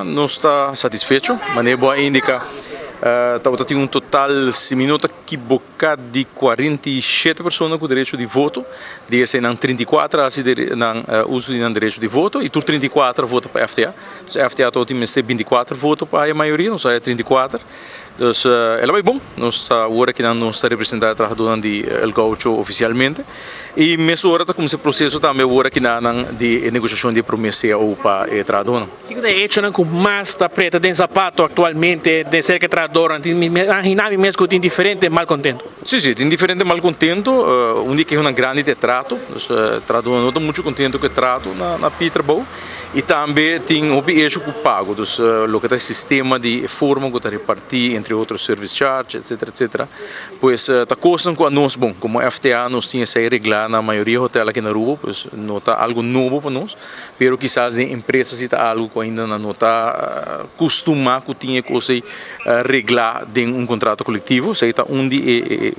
Nos ta satisfecho, manera bo a indica, tabata tin un total, si mi no ta equiboca, di 47 persona cu derecho di voto. Di eseinan, 34 a haci nan uso di nan derecho di voto y tur 34 a vota pa FTA. Dus FTA tabatin mester 24 voto pa e mayoria, nos a 34. Dus el a bay bon. Nos ta awor aki nos ta representa e trahadornan di El Gaucho oficialmente. Y mesora ta cuminsa e proceso tambe awor aki di negociacion di prome CAO pa e trahadornan. Kico ta e hechonan cu mas ta preta den zapato actualmente den cerca trahadornan? Imagina mi mes cu tin diferente malcontento. Si, tin diferente malcontento. Un di e grandi ta e trato. Dus trahadornan no ta mucho contento cu e trato na pia trabou. Y tambe tin hopi issue cu pago. Dus loke ta e sistema di forma cu ta reparti, entre otro service charge, etc. etc. Pues ta cos cu nos, bon, como FTA nos tin esey regla na mayoria hotel aki na Aruba, pues no ta algo nobo pa nos, pero kisas den empresa si ta algo cu ainda no ta acostumbra cu tin cos regla den un contrato colectivo. Esey ta un di e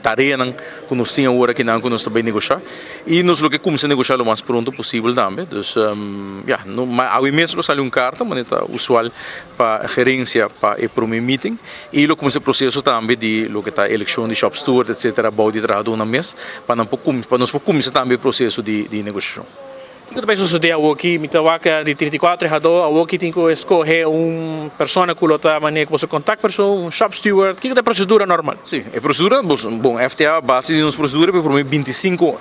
tareanan cu nos tin awor aki cu nos ta bay negocia. Y nos lo kier cuminsa negocia lo mas pronto posibel tambe. Dus ja, no, mas awe mes lo sali un carta, manera ta usual, pa gerencia pa e prome meeting y lo cuminsa e proceso tambe di loke ta eleccion di shop steward, etc., bou di trahadornan mes pa nos por cuminsa tambe e proceso di negociacion. Kico ta sucede aki? Mi ta wak di 34 trahador, aki tin cu scoge un persona cu ta manera como contactpersoon, un shop steward. Kico ta e procedura normal? Si, e procedura, bon, FTA, base di nos procedura, pa prome 25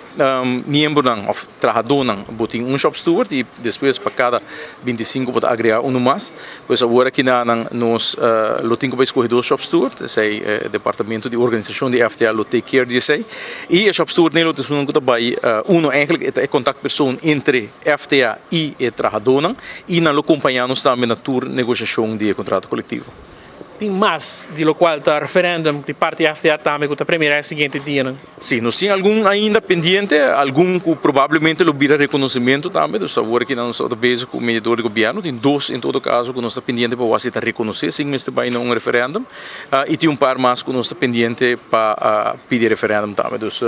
miembronan, of trahadornan, bo tin un shop steward y despues pa cada 25 bo ta agrega un mas. Pues awor aki nos lo tin cu scoge dos shop steward, esey departamento di organisacion di FTA lo take care di esey. Y e shop steward lo tin cu bay uno eigenlijk e contactpersoon entre FTA y e trahadornan y nan lo acompaña nos tambe na tur negociacion di contrato colectivo. Tin mas di locual ta referendum di parti FTA tambe cu ta premira e siguiente dianan? Si, nos tin algun ainda pendiente, algun cu probablemente lo bira reconocimento tambe, dus awor aki nos ta bezig cu mediador di gobierno, tin dos en todo caso cu nos ta pendiente pa asina reconoce, sin mester bay un referendum, y tin un par mas cu nos ta pendiente pa pidi referendum tambe. Dus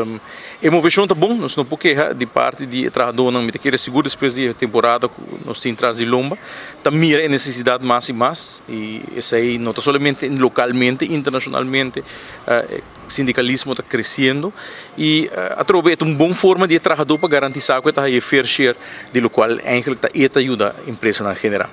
e movecion ta bon, nos no por keha di parti di trahadornan, mi ta kere sigur despues di temporada cu nos tin tras di lomba, ta mira e necesidad mas y mas, y esey no ta solamente localmente, internacionalmente, sindicalismo ta creciendo y atrobe ta un bon forma di trahador pa garantisa cu ta fair share di locual eigenlijk ta e ta yuda empresanan genera.